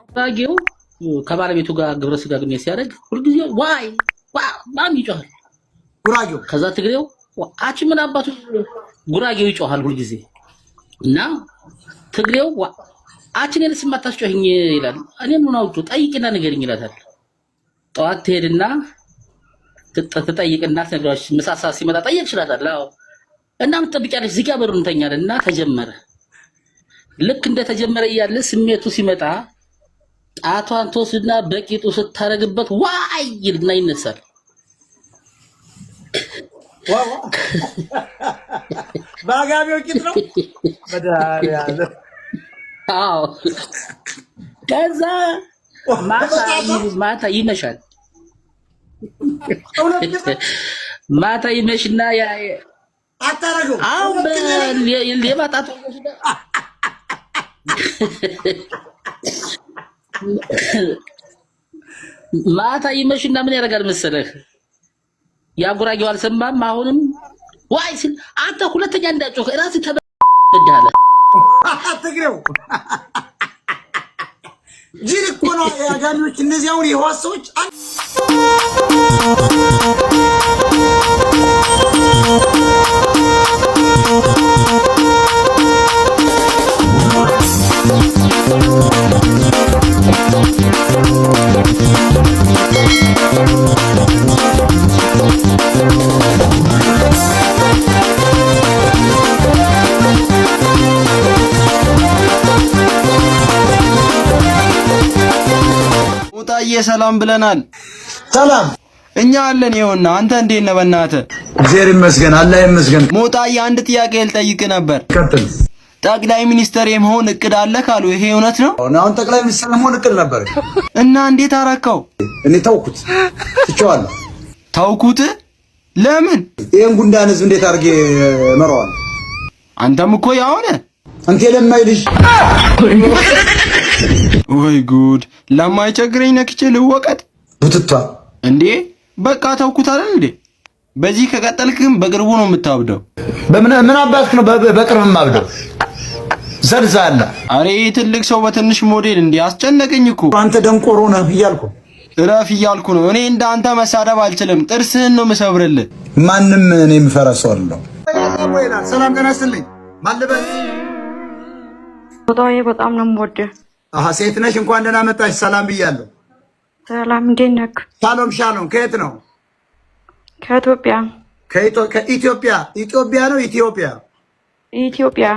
ጉራጌው ከባለቤቱ ጋር ግብረ ስጋ ግንኙነት ሲያደርግ ሁልጊዜ ዋይ ባም ይጮሃል። ጉራጌው። ከዛ ትግሬው አቺ ምን አባቱ ጉራጌው ይጮሃል ሁልጊዜ እና ትግሬው አቺ እኔንስ የማታስጮኸኝ ይላል። እኔ ምን አውጡ ጠይቂና ንገሪኝ ይላታል። ጠዋት ትሄድና ትጠይቅና ትነግረዋለች። ምሳ ሰዓት ሲመጣ ጠየቅሽ ይላታል። አዎ። እና ምን ትጠብቂያለሽ? ዝጊያ በሩን እንተኛለን። እና ተጀመረ። ልክ እንደተጀመረ እያለ ስሜቱ ሲመጣ ጣቷን ትወስድና በቂጡ ስታረግበት ዋይ ይልና ይነሳል። በአጋቢው ቂጥ ነው። መድኃኒዓለም። አዎ። ከዛ ማታ ይመሻል። ማታ ይመሽና አታረገው። አዎ፣ ሌባ ጣቷን ወስዳ ማታ ይመሽና ምን ያደርጋል መሰለህ? ያ ጉራጌው አልሰማም። አሁንም ዋይ ሲል አንተ ሁለተኛ እንዳጮህ እራስህ ተበዳለ። ትግሬው ጅል እኮ ነው። የአጋሚዎች እነዚህ አሁን የህዋስ ሰዎች ሞጣዬ ሰላም ብለናል። ሰላም። እኛ አለን። ይኸውና አንተ እንዴት ነህ? በእናትህ። እግዚአብሔር ይመስገን፣ አላህ ይመስገን። ሞጣዬ አንድ ጥያቄ ልጠይቅ ነበር። ቀጥል። ጠቅላይ ሚኒስትር የመሆን እቅድ አለ ካሉ ይሄ እውነት ነው? አሁን ጠቅላይ ሚኒስትር ለመሆን እቅድ ነበር። እና እንዴት አረከው? እኔ ተውኩት፣ ትቼዋለሁ። ተውኩት? ለምን? ይሄን ጉንዳን ህዝብ እንዴት አድርጌ እመራዋለሁ? አንተም እኮ ያው ነህ። አንተ የለማይ ልጅ። ወይ ጉድ! ለማይቸግረኝ ነክቼ ልወቀጥ። ቡትቷ። እንዴ በቃ ተውኩት አይደል እንዴ? በዚህ ከቀጠልክም በቅርቡ ነው የምታብደው። በምን ምን አባትክ ነው በቅርብ የማብደው? ዘልዛላ። አሬ ትልቅ ሰው በትንሽ ሞዴል እንዴ፣ አስጨነቀኝ እኮ። አንተ ደንቆሮ ነህ እያልኩ። እረፍ እያልኩ ነው። እኔ እንደ አንተ መሳደብ አልችልም። ጥርስህን ነው የምሰብርልህ። ማንም እኔ የምፈራ ሰው አይደለሁም። ሰላም ጤና ይስጥልኝ። ማን ልበል? ቦታዬ በጣም ነው የምወደው። አሀ ሴት ነሽ፣ እንኳን ደህና መጣሽ። ሰላም ብያለሁ። ሰላም፣ እንዴት ነህ? ሻሎም ሻሎም። ከየት ነው? ከኢትዮጵያ። ከኢትዮጵያ። ኢትዮጵያ ነው ኢትዮጵያ? ኢትዮጵያ።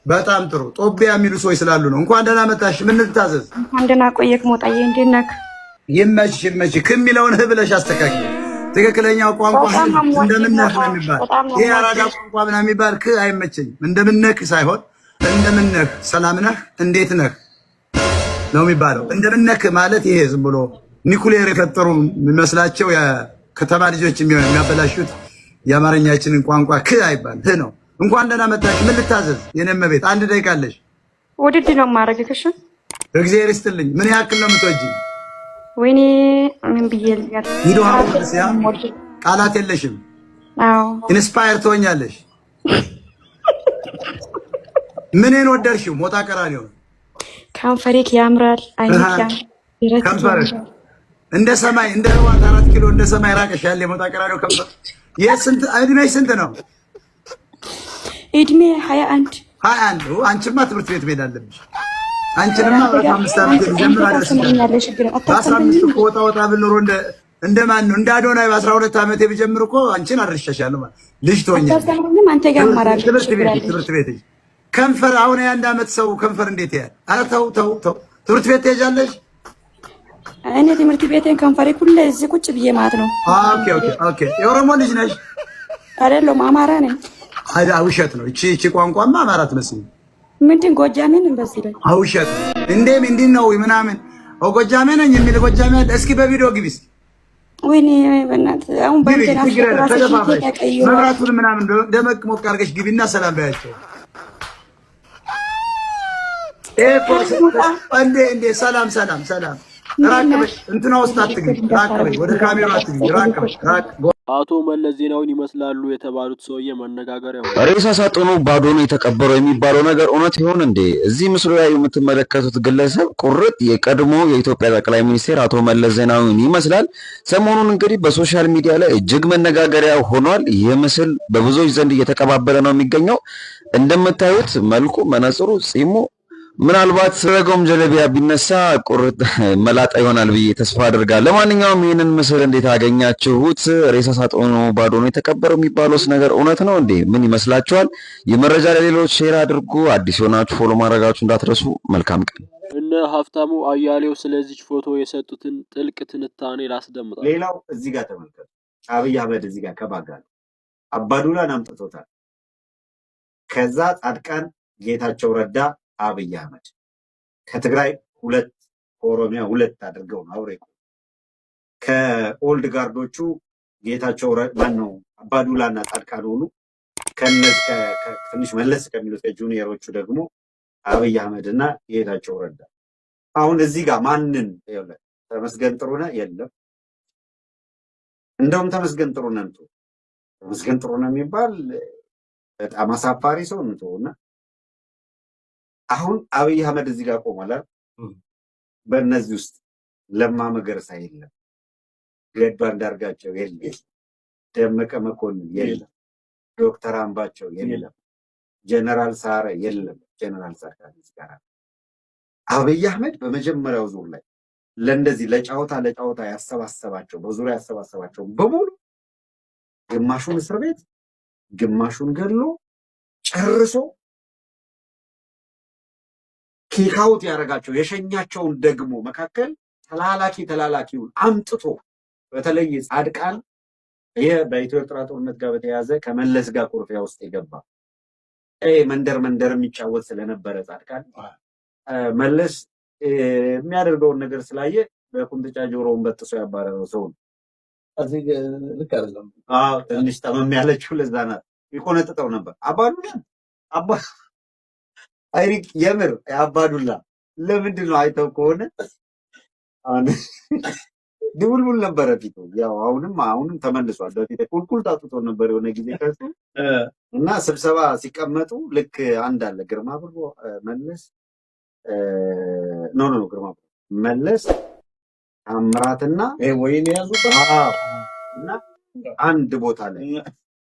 በጣም ጥሩ። ጦቢያ የሚሉ ሰዎች ስላሉ ነው። እንኳን ደህና መጣሽ። ምን ልታዘዝ? እንኳን ደህና ቆየክ ሞጣዬ፣ እንዴት ነህ? ይመችሽ ይመችሽ። ከሚለውን ህ ብለሽ አስተካክል። ትክክለኛው ቋንቋ እንደምነህ ነው የሚባል። ይሄ አራዳ ቋንቋ ምናምን የሚባል ክ አይመቸኝም። እንደምነህ ሳይሆን እንደምነህ፣ ሰላም ነህ፣ እንዴት ነህ ነው የሚባለው። እንደምነህ ማለት ይሄ ዝም ብሎ ኒኩሌር የፈጠሩ የሚመስላቸው የከተማ ልጆች የሚሆን የሚያበላሹት የአማርኛችንን ቋንቋ ክ አይባል ህ ነው። እንኳን ደህና መጣሽ። ምን ልታዘዝ? የኔም ቤት አንድ ደቂቃ አለሽ። ውድድ ነው የማደርግህ። እሺ። እግዚአብሔር ይስጥልኝ። ምን ያክል ነው የምትወጂኝ? ወይኔ ምን ብዬ ልንገር? ሂዶ ያ ቃላት የለሽም። አዎ። Inspire ትሆኛለሽ። ምንን ወደድሽው? ሞጣ ቀራኒዮ። ከንፈሬክ ያምራል፣ አይንክ ያምራል። ከንፈርሽ እንደ ሰማይ እንደ ህዋት 4 ኪሎ እንደ ሰማይ ራቀሽ ያለ የሞጣ ቀራኒዮ ከንፈር። የስንት እድሜሽ ስንት ነው? እድሜ 21። 21። አንቺማ ትምህርት ቤት መሄድ አለብሽ። አንቺንማ በ5 ዓመት ጀምር አደርስሻለሁ። በ15 እኮ ወጣ ወጣ ብል ኖሮ እንደ ማን ነው እንደ አዶናይ በ12 ዓመቴ ብጀምር እኮ አንቺን አድርሻሻለሁ። ማለት ልጅ ትሆኛለሽ። አንተ ጋር እማራለሁ። ትምህርት ቤት ትምህርት ቤት ከንፈር አሁን የ1 ዓመት ሰው ከንፈር እንዴት ያህል? ኧረ ተው ተው ተው። ትምህርት ቤት ትሄጃለሽ? እኔ ትምህርት ቤቴን ከንፈሬ ሁሌ እዚህ ቁጭ ብዬ ማለት ነው። Okay። የኦሮሞ ልጅ ነሽ? አይደለሁም፣ አማራ ነኝ። አዳ ውሸት ነው። እቺ እቺ ቋንቋማ አማራ ትመስል። ምንድን ጎጃሜን በዚህ ላይ። ውሸት ነው። እንዴ ምንድን ነው ምናምን ጎጃሜ ነኝ የሚል ጎጃሜ አለ። እስኪ በቪዲዮ ግቢ እስኪ። ወይኔ በእናትህ አሁን በእንትና መብራቱን ምናምን ደመቅ ሞቅ አድርገሽ ግቢና ሰላም በያቸው። እንዴ እንዴ ሰላም ሰላም ሰላም። ራቅ በይ፣ እንትና ውስጥ አትግቢ። ራቅ በይ፣ ወደ ካሜራ አትግቢ። ራቅ በይ፣ ራቅ። አቶ መለስ ዜናዊን ይመስላሉ የተባሉት ሰውዬ መነጋገሪያ ሆኗል። ሬሳ ሳጥኑ ባዶ ነው የተቀበረው የሚባለው ነገር እውነት ይሆን እንዴ? እዚህ ምስሉ ላይ የምትመለከቱት ግለሰብ ቁርጥ የቀድሞ የኢትዮጵያ ጠቅላይ ሚኒስትር አቶ መለስ ዜናዊን ይመስላል። ሰሞኑን እንግዲህ በ social media ላይ እጅግ መነጋገሪያ ሆኗል። ይህ ምስል በብዙዎች ዘንድ እየተቀባበለ ነው የሚገኘው። እንደምታዩት መልኩ፣ መነጽሩ፣ ጺሙ፣ ምናልባት ረገውም ጀለቢያ ቢነሳ ቁርጥ መላጣ ይሆናል ብዬ ተስፋ አድርጋለሁ። ለማንኛውም ይህንን ምስል እንዴት አገኛችሁት? ሬሳ ሳጥኑ ባዶ ነው የተቀበረው የሚባለውስ ነገር እውነት ነው እንዴ? ምን ይመስላችኋል? የመረጃ ለሌሎች share አድርጉ። አዲስ የሆናችሁ follow ማድረጋችሁ እንዳትረሱ። መልካም ቀን። እነ ሀብታሙ አያሌው ስለዚች ፎቶ የሰጡትን ጥልቅ ትንታኔ ላስደምጣል። ሌላው እዚህ ጋር ተመልከቱ። አብይ አህመድ እዚህ ጋር ከባጋ ነው። አባዱላን አምጥቶታል። ከዛ ጻድቃን፣ ጌታቸው ረዳ፣ አብይ አህመድ ከትግራይ ሁለት፣ ከኦሮሚያ ሁለት አድርገው ነው አብረው የቆሙት። ከ old guard ኦቹ ጌታቸው ማን ነው አባዱላና ጻድቃን ሆኑ። ከነዚህ ትንሽ መለስ ከሚሉት ከ junior ኦቹ ደግሞ አብይ አህመድ እና ጌታቸው ረዳ። አሁን እዚህ ጋር ማንን፣ ይኸውልህ፣ ተመስገን ጥሩነህ የለም። እንደውም ተመስገን ጥሩነህ እንተው፣ ተመስገን ጥሩነህ የሚባል በጣም አሳፋሪ ሰው እንተውና አሁን አብይ አህመድ እዚህ ጋር ቆሟል አይደል? በእነዚህ ውስጥ ለማ መገርሳ የለም፣ ገዱ አንዳርጋቸው የለም፣ ደመቀ መኮንን የለም፣ ዶክተር አምባቸው የለም፣ ጀነራል ሰዓረ የለም። ጀነራል ጻድቃን እዚህ ጋር አለ። አብይ አህመድ በመጀመሪያው ዙር ላይ ለእንደዚህ ለጨዋታ ለጨዋታ ያሰባሰባቸው፣ በዙሪያ ያሰባሰባቸው በሙሉ ግማሹን እስር ቤት ግማሹን ገድሎ ጨርሶ kick out ያደረጋቸው፣ የሸኛቸውን ደግሞ መካከል ተላላኪ ተላላኪውን አምጥቶ፣ በተለይ ጻድቃን ይህ በኢትዮ ኤርትራ ጦርነት ጋር በተያያዘ ከመለስ ጋር ኩርፊያ ውስጥ የገባ፣ ይሄ መንደር መንደር የሚጫወት ስለነበረ፣ ጻድቃን መለስ የሚያደርገውን ነገር ስላየ በቁንጥጫ ጆሮውን በጥሶ ያባረረው ሰው ነው። ልክ አይደለም። አዎ፣ ትንሽ ጠመም ያለችው ለዛ ናት። ይቆነጥጠው ነበር። አባዱላ፣ አባ አይሪክ፣ የምር አባዱላ ለምንድን ነው፣ አይተው ከሆነ አሁን ድቡልቡል ነበረ ፊቱ። ያው አሁንም አሁንም ተመልሷል። በፊት ቁልቁል ታጥቶ ነበር የሆነ ጊዜ ከሱ እና ስብሰባ ሲቀመጡ ልክ አንድ አለ ግርማ ብሩ፣ መለስ፣ no no no፣ ግርማ ብሩ፣ መለስ፣ ታምራትና ወይን የያዙበት አዎ፣ እና አንድ ቦታ ላይ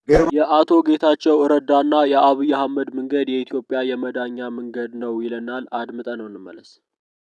ግርማ የአቶ ጌታቸው ረዳና የአብይ አህመድ መንገድ የኢትዮጵያ የመዳኛ መንገድ ነው ይለናል። አድምጠነው እንመለስ።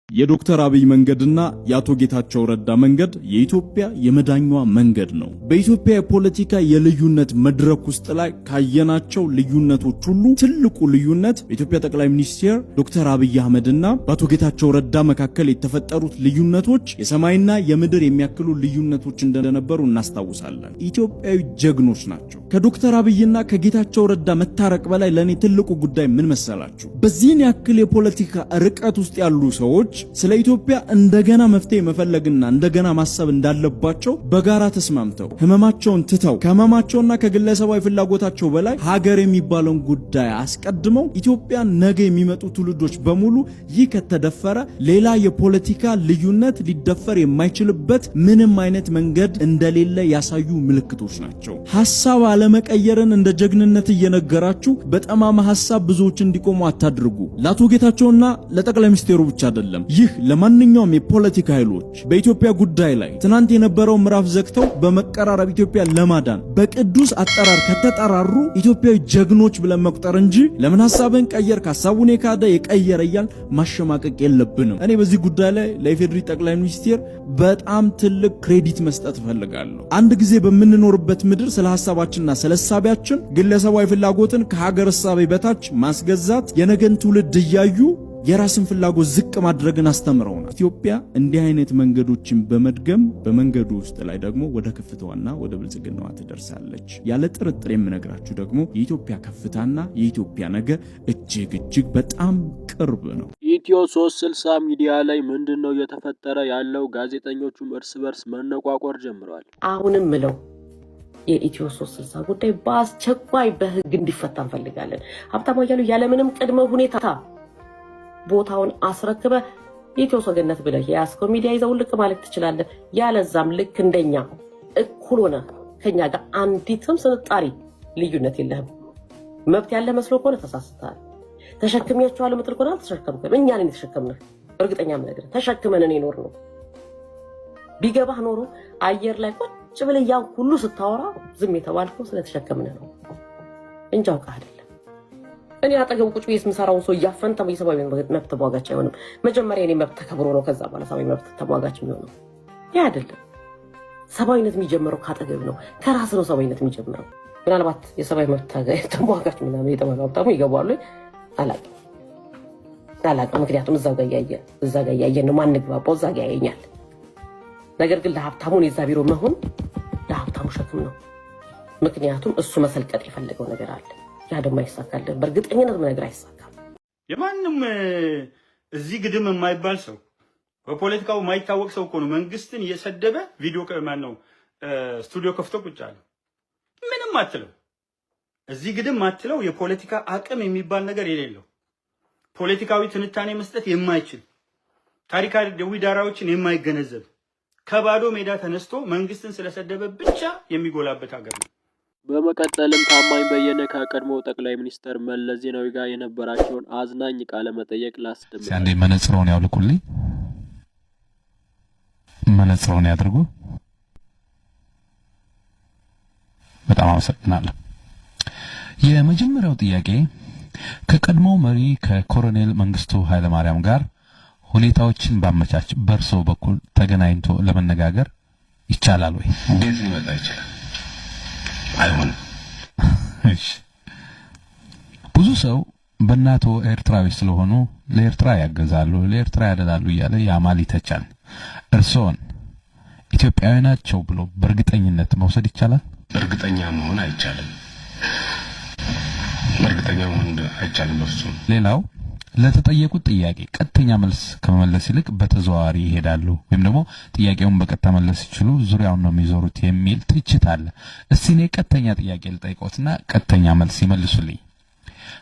የዶክተር አብይ መንገድና የአቶ ጌታቸው ረዳ መንገድ የኢትዮጵያ የመዳኛ መንገድ ነው። በኢትዮጵያ የፖለቲካ የልዩነት መድረክ ውስጥ ላይ ካየናቸው ልዩነቶች ሁሉ ትልቁ ልዩነት በኢትዮጵያ ጠቅላይ ሚኒስትር ዶክተር አብይ አህመድና በአቶ ጌታቸው ረዳ መካከል የተፈጠሩት ልዩነቶች የሰማይና የምድር የሚያክሉ ልዩነቶች እንደነበሩ እናስታውሳለን። ኢትዮጵያዊ ጀግኖች ናቸው። ከዶክተር አብይና ከጌታቸው ረዳ መታረቅ በላይ ለእኔ ትልቁ ጉዳይ ምን መሰላችሁ? በዚህን ያክል የፖለቲካ ርቀት ውስጥ ያሉ ሰዎች ስለ ኢትዮጵያ እንደገና መፍትሄ መፈለግና እንደገና ማሰብ እንዳለባቸው በጋራ ተስማምተው፣ ህመማቸውን ትተው፣ ከህመማቸውና ከግለሰባዊ ፍላጎታቸው በላይ ሀገር የሚባለውን ጉዳይ አስቀድመው፣ ኢትዮጵያ ነገ የሚመጡ ትውልዶች በሙሉ ይህ ከተደፈረ ሌላ የፖለቲካ ልዩነት ሊደፈር የማይችልበት ምንም አይነት መንገድ እንደሌለ ያሳዩ ምልክቶች ናቸው። ሀሳብ አለመቀየርን እንደ ጀግንነት እየነገራችሁ በጠማማ ሀሳብ ብዙዎች እንዲቆሙ አታድርጉ። ለአቶ ጌታቸውና ለጠቅላይ ሚኒስቴሩ ብቻ አይደለም። ይህ ለማንኛውም የፖለቲካ ኃይሎች በኢትዮጵያ ጉዳይ ላይ ትናንት የነበረው ምዕራፍ ዘግተው በመቀራረብ ኢትዮጵያ ለማዳን በቅዱስ አጠራር ከተጠራሩ ኢትዮጵያዊ ጀግኖች ብለን መቁጠር እንጂ ለምን ሀሳብን ቀየርክ፣ ሀሳቡን የካደ የቀየረ እያልን ማሸማቀቅ የለብንም። እኔ በዚህ ጉዳይ ላይ ለኢፌዴሪ ጠቅላይ ሚኒስቴር በጣም ትልቅ credit መስጠት እፈልጋለሁ። አንድ ጊዜ በምንኖርበት ምድር ስለ ሀሳባችንና ስለ እሳቤያችን ግለሰባዊ ፍላጎትን ከሀገር እሳቤ በታች ማስገዛት፣ የነገን ትውልድ እያዩ የራስን ፍላጎት ዝቅ ማድረግን አስተምረውናል። ኢትዮጵያ እንዲህ አይነት መንገዶችን በመድገም በመንገዱ ውስጥ ላይ ደግሞ ወደ ከፍታዋና ወደ ብልጽግናዋ ትደርሳለች። ያለ ጥርጥር የምነግራችሁ ደግሞ የኢትዮጵያ ከፍታና የኢትዮጵያ ነገ እጅግ እጅግ በጣም ቅርብ ነው። ኢትዮ 360 ሚዲያ ላይ ምንድን ነው እየተፈጠረ ያለው? ጋዜጠኞቹም እርስ በርስ መነቋቆር ጀምረዋል። አሁንም ምለው የኢትዮ 360 ጉዳይ በአስቸኳይ በህግ እንዲፈታ እንፈልጋለን። ሀብታሙ አያሌው ያለምንም ቅድመ ሁኔታ ቦታውን አስረክበህ የኢትዮ ሰገነት ብለህ የያዝከው ሚዲያ ይዘው ልቅ ማለት ትችላለህ። ያለዛም ልክ እንደኛ እኩል ሆነ ከኛ ጋር አንዲትም ስንጣሪ ልዩነት የለህም። መብት ያለ መስሎ ከሆነ ተሳስተሃል። ተሸክሚያቸዋለሁ የምትል ከሆነ አልተሸከምክም። እኛ ነን የተሸከምንህ። እርግጠኛ የምነግርህ ተሸክመን የኖር ነው። ቢገባህ ኖሮ አየር ላይ ቁጭ ብለህ ያን ሁሉ ስታወራ ዝም የተባልከው ስለተሸከምንህ ነው እንጂ አውቀህ አይደለም። እኔ አጠገቡ ቁጭ ብዬ የምሰራውን ሰው እያፈን የሰብአዊ መብት ተሟጋች አይሆንም። መጀመሪያ የኔ መብት ተከብሮ ነው ከዛ በኋላ ሰብአዊ መብት ተሟጋች የሚሆነው። ይህ አይደለም። ሰብአዊነት የሚጀምረው ካጠገብ ነው፣ ከራስ ነው ሰብአዊነት የሚጀምረው። ምናልባት የሰብአዊ መብት ተሟጋች ምናምን የተባለው ሀብታሙ ይገባሉ፣ አላውቅም አላውቅም። ምክንያቱም እዛ ጋር እያየን ነው ማንግባባው፣ እዛ ጋር ያየኛል። ነገር ግን ለሀብታሙን የዛ ቢሮ መሆን ለሀብታሙ ሸክም ነው። ምክንያቱም እሱ መሰልቀጥ የፈለገው ነገር አለ። ያ ደግሞ አይሳካልም። በእርግጠኝነት ነገር አይሳካም። የማንም እዚህ ግድም የማይባል ሰው፣ በፖለቲካው የማይታወቅ ሰው እኮ ነው መንግስትን እየሰደበ ቪዲዮ፣ ማን ነው፣ ስቱዲዮ ከፍቶ ቁጭ አለ። ምንም አትለው፣ እዚህ ግድም አትለው። የፖለቲካ አቅም የሚባል ነገር የሌለው፣ ፖለቲካዊ ትንታኔ መስጠት የማይችል፣ ታሪካዊ ዳራዎችን የማይገነዘብ፣ ከባዶ ሜዳ ተነስቶ መንግስትን ስለሰደበ ብቻ የሚጎላበት ሀገር ነው። በመቀጠልም ታማኝ በየነ ከቀድሞው ጠቅላይ ሚኒስትር መለስ ዜናዊ ጋር የነበራቸውን አዝናኝ ቃለ መጠይቅ ላስደምጣችሁ። አንዴ መነጽሮን ያውልቁልኝ። መነጽሮን ያድርጉ። በጣም አመሰግናለሁ። የመጀመሪያው ጥያቄ ከቀድሞው መሪ ከኮሎኔል መንግስቱ ኃይለማርያም ጋር ሁኔታዎችን ባመቻች በእርሶ በኩል ተገናኝቶ ለመነጋገር ይቻላል ወይ? እንዴት ሊመጣ ይችላል? አይሆንም። እሺ። ብዙ ሰው በእናቶ ኤርትራዊ ስለሆኑ ለኤርትራ ያገዛሉ፣ ለኤርትራ ያደላሉ እያለ ያማል፣ ይተቻል። እርስዎን ኢትዮጵያዊ ናቸው ብሎ በእርግጠኝነት መውሰድ ይቻላል? እርግጠኛ መሆን አይቻልም። እርግጠኛ መሆን አይቻልም በፍጹም። ሌላው ለተጠየቁት ጥያቄ ቀጥተኛ መልስ ከመመለስ ይልቅ በተዘዋዋሪ ይሄዳሉ ወይም ደግሞ ጥያቄውን በቀጥታ መለስ ሲችሉ ዙሪያውን ነው የሚዞሩት የሚል ትችት አለ። እስቲ እኔ ቀጥተኛ ጥያቄ ልጠይቆትና ቀጥተኛ መልስ ይመልሱልኝ።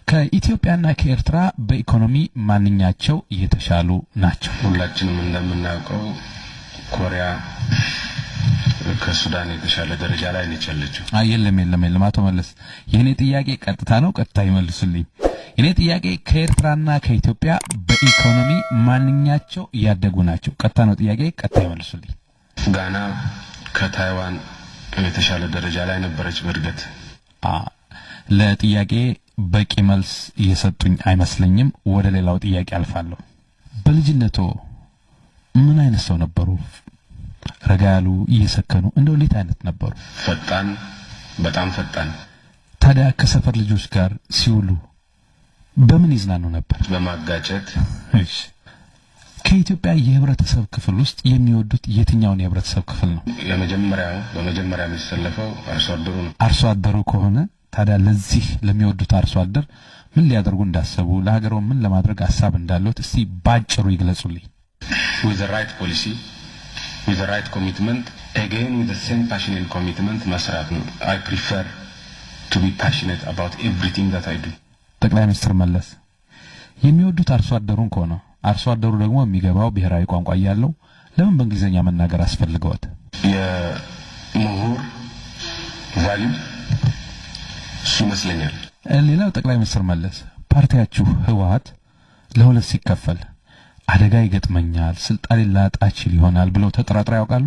ከኢትዮጵያና ከኤርትራ በኢኮኖሚ ማንኛቸው እየተሻሉ ናቸው? ሁላችንም እንደምናውቀው ኮሪያ ከሱዳን የተሻለ ደረጃ ላይ ነች ያለችው። አይ፣ የለም የለም የለም፣ አቶ መለስ፣ የእኔ ጥያቄ ቀጥታ ነው፣ ቀጥታ ይመልሱልኝ። የኔ ጥያቄ ከኤርትራና ከኢትዮጵያ በኢኮኖሚ ማንኛቸው እያደጉ ናቸው? ቀጥታ ነው ጥያቄ፣ ቀጥታ ይመልሱልኝ። ጋና ከታይዋን የተሻለ ደረጃ ላይ ነበረች በእድገት። ለጥያቄ በቂ መልስ እየሰጡኝ አይመስለኝም። ወደ ሌላው ጥያቄ አልፋለሁ። በልጅነቶ ምን አይነት ሰው ነበሩ? ረጋ ያሉ፣ እየሰከኑ፣ እንደው እንዴት አይነት ነበሩ? ፈጣን፣ በጣም ፈጣን። ታዲያ ከሰፈር ልጆች ጋር ሲውሉ በምን ይዝናኑ ነበር? በማጋጨት። እሺ። ከኢትዮጵያ የህብረተሰብ ክፍል ውስጥ የሚወዱት የትኛውን የህብረተሰብ ክፍል ነው? የመጀመሪያው በመጀመሪያ የሚሰለፈው አርሶ አደሩ ነው። አርሶ አደሩ ከሆነ ታዲያ ለዚህ ለሚወዱት አርሶ አደር ምን ሊያደርጉ እንዳሰቡ፣ ለሀገሩ ምን ለማድረግ ሀሳብ እንዳለዎት እስቲ ባጭሩ ይግለጹልኝ። With the right policy, with the right commitment, again with the same passion and commitment መስራት ነው። I prefer to be passionate about everything that I do. ጠቅላይ ሚኒስትር መለስ፣ የሚወዱት አርሶ አደሩን ከሆነ፣ አርሶ አደሩ ደግሞ የሚገባው ብሔራዊ ቋንቋ እያለው ለምን በእንግሊዝኛ መናገር አስፈልገዎት? የምሁር value እሱ ይመስለኛል። ሌላው ጠቅላይ ሚኒስትር መለስ፣ ፓርቲያችሁ ህወሓት ለሁለት ሲከፈል አደጋ ይገጥመኛል፣ ስልጣኔን ላጣ እችል ይሆናል ብለው ተጠራጥረው ያውቃሉ?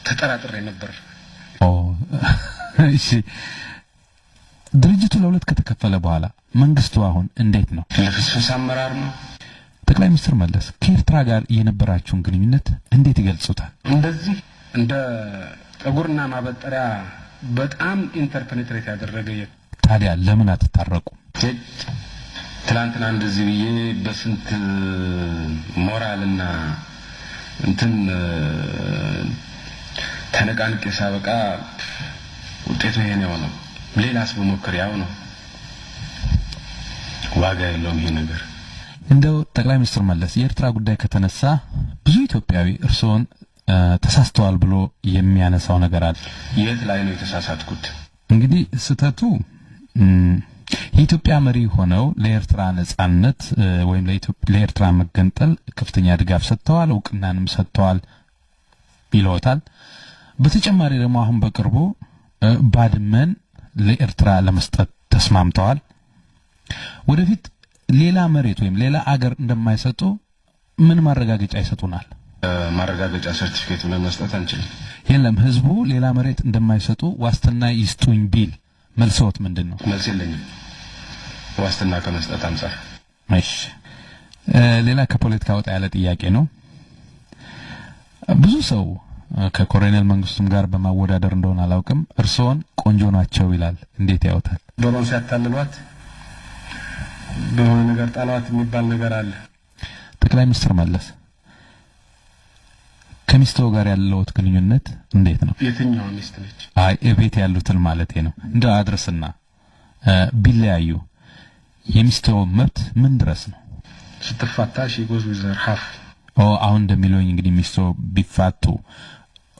ተጠራጥሬ ነበር። ኦ እሺ። ድርጅቱ ለሁለት ከተከፈለ በኋላ መንግስቱ አሁን እንዴት ነው? ልፍስፍስ አመራር ነው። ጠቅላይ ሚኒስትር መለስ፣ ከኤርትራ ጋር የነበራችሁን ግንኙነት እንዴት ይገልጹታል? እንደዚህ እንደ ጠጉርና ማበጠሪያ በጣም interpenetrate ያደረገ ታዲያ ለምን አትታረቁ? ትላንትና እንደዚህ ብዬ በስንት ሞራልና እንትን ተነቃንቄ ሳበቃ ውጤቱ ይሄን የሆነው። ሌላስ ብሞክር ያው ነው። ዋጋ የለውም ይሄ ነገር። እንደው ጠቅላይ ሚኒስትር መለስ፣ የኤርትራ ጉዳይ ከተነሳ ብዙ ኢትዮጵያዊ እርስዎን ተሳስተዋል ብሎ የሚያነሳው ነገር አለ። የት ላይ ነው የተሳሳትኩት? እንግዲህ ስህተቱ የኢትዮጵያ መሪ ሆነው ለኤርትራ ነጻነት ወይም ለኤርትራ መገንጠል ከፍተኛ ድጋፍ ሰጥተዋል፣ እውቅናንም ሰጥተዋል ይለዎታል። በተጨማሪ ደግሞ አሁን በቅርቡ ባድመን ለኤርትራ ለመስጠት ተስማምተዋል። ወደፊት ሌላ መሬት ወይም ሌላ አገር እንደማይሰጡ ምን ማረጋገጫ ይሰጡናል? ማረጋገጫ ሰርቲፊኬት ብለን መስጠት አንችልም። የለም፣ ህዝቡ ሌላ መሬት እንደማይሰጡ ዋስትና ይስጡኝ ቢል መልስዎት ምንድን ነው? መልስ የለኝም ዋስትና ከመስጠት አንጻር። እሺ፣ ሌላ ከፖለቲካ ወጣ ያለ ጥያቄ ነው። ብዙ ሰው ከኮሎኔል መንግስቱም ጋር በማወዳደር እንደሆነ አላውቅም፣ እርስዎን ቆንጆ ናቸው ይላል። እንዴት ያዩታል? ዶሮን ሲያታልሏት በሆነ ነገር ጣሏት የሚባል ነገር አለ። ጠቅላይ ሚኒስትር መለስ ከሚስትዎ ጋር ያለዎት ግንኙነት እንዴት ነው? የትኛዋ ሚስት ነች? አይ፣ እቤት ያሉትን ማለቴ ነው። እንደው አድርስና ቢለያዩ የሚስትዎ መብት ምን ድረስ ነው? ስትፋታ she goes with her half። ኦ፣ አሁን እንደሚሉኝ እንግዲህ ሚስትዎ ቢፋቱ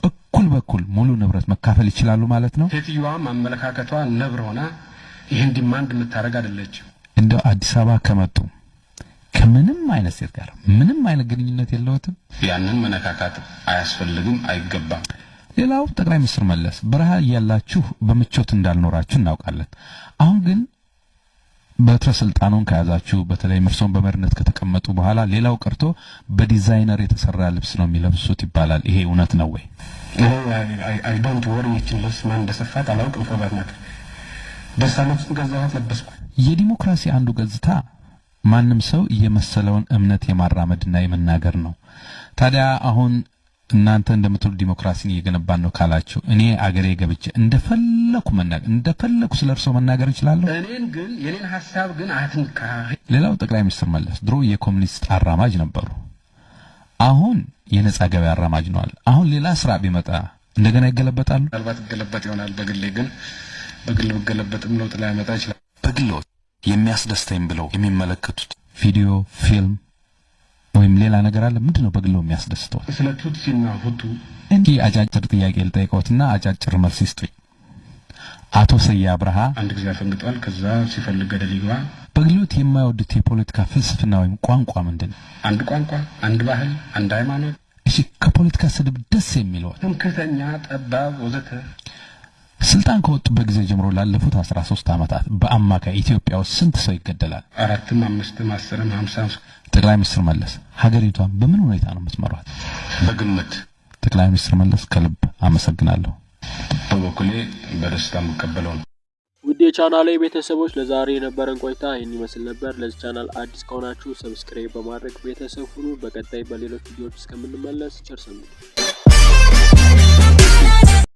እኩል በኩል ሙሉ ንብረት መካፈል ይችላሉ ማለት ነው? ሴትዮዋም አመለካከቷ ነብር ሆና ይህን demand የምታደርግ አይደለችም። እንደው አዲስ አበባ ከመጡ ከምንም አይነት ሴት ጋር ምንም አይነት ግንኙነት የለዎትም? ያንን መነካካት አያስፈልግም፣ አይገባም። ሌላው ጠቅላይ ሚኒስትር መለስ፣ በረሃ እያላችሁ በምቾት እንዳልኖራችሁ እናውቃለን። አሁን ግን በትረ ስልጣኑን ከያዛችሁ፣ በተለይም እርስዎን በመሪነት ከተቀመጡ በኋላ ሌላው ቀርቶ በዲዛይነር የተሰራ ልብስ ነው የሚለብሱት ይባላል። ይሄ እውነት ነው ወይ? I don't worry። ይችን ልብስ ማን እንደሰፋት አላውቅም። For that matter ደስ አለችኝ፣ ገዛኋት፣ ለበስኩ። የዲሞክራሲ አንዱ ገጽታ ማንም ሰው የመሰለውን እምነት የማራመድና የመናገር ነው። ታዲያ አሁን እናንተ እንደምትሉ ዲሞክራሲን እየገነባን ነው ካላችሁ፣ እኔ አገሬ ገብቼ እንደፈለኩ መናገር፣ እንደፈለኩ ስለ እርስዎ መናገር እችላለሁ? እኔን ግን፣ የኔን ሀሳብ ግን አትንካ። ሌላው ጠቅላይ ሚኒስትር መለስ ድሮ የኮሚኒስት አራማጅ ነበሩ። አሁን የነጻ ገበያ አራማጅ ሆነዋል። አሁን ሌላ ስራ ቢመጣ እንደገና ይገለበጣሉ? ምናልባት እገለበጥ ይሆናል። በግሌ ግን፣ በግል ብገለበጥም ለውጥ ላያመጣ ይችላል። በግልዎ የሚያስደስተኝ ብለው የሚመለከቱት ቪዲዮ፣ ፊልም ወይም ሌላ ነገር አለ? ምንድን ነው በግልዎ የሚያስደስተው? ስለ ቱትሲና ሁቱ። እንዲህ አጫጭር ጥያቄ ልጠይቀዎትና አጫጭር መልስ ይስጡኝ። አቶ ስዬ አብርሃ አንድ ጊዜ አፈንግጧል። ከዛ ሲፈልግ ገደል ይግባ። በግልዎት የማይወዱት የፖለቲካ ፍልስፍና ወይም ቋንቋ ምንድን ነው? አንድ ቋንቋ፣ አንድ ባህል፣ አንድ ሃይማኖት። እሺ፣ ከፖለቲካ ስድብ ደስ የሚለዎት? ትምክህተኛ፣ ጠባብ፣ ወዘተ። ስልጣን ከወጡበት ጊዜ ጀምሮ ላለፉት 13 ዓመታት በአማካይ ኢትዮጵያ ውስጥ ስንት ሰው ይገደላል? 4ም 5ም 10ም 50ም። ጠቅላይ ሚኒስትር መለስ፣ ሀገሪቷን በምን ሁኔታ ነው የምትመሯት? በግምት። ጠቅላይ ሚኒስትር መለስ፣ ከልብ አመሰግናለሁ። በበኩሌ በደስታ የምቀበለው ነው። ውድ የቻናሌ ቤተሰቦች፣ ለዛሬ የነበረን ቆይታ ይህን ይመስል ነበር። ለዚህ ቻናል አዲስ ከሆናችሁ subscribe በማድረግ ቤተሰብ ሁኑ። በቀጣይ በሌሎች ቪዲዮዎች እስከምንመለስ ቸር ሰንብቱ።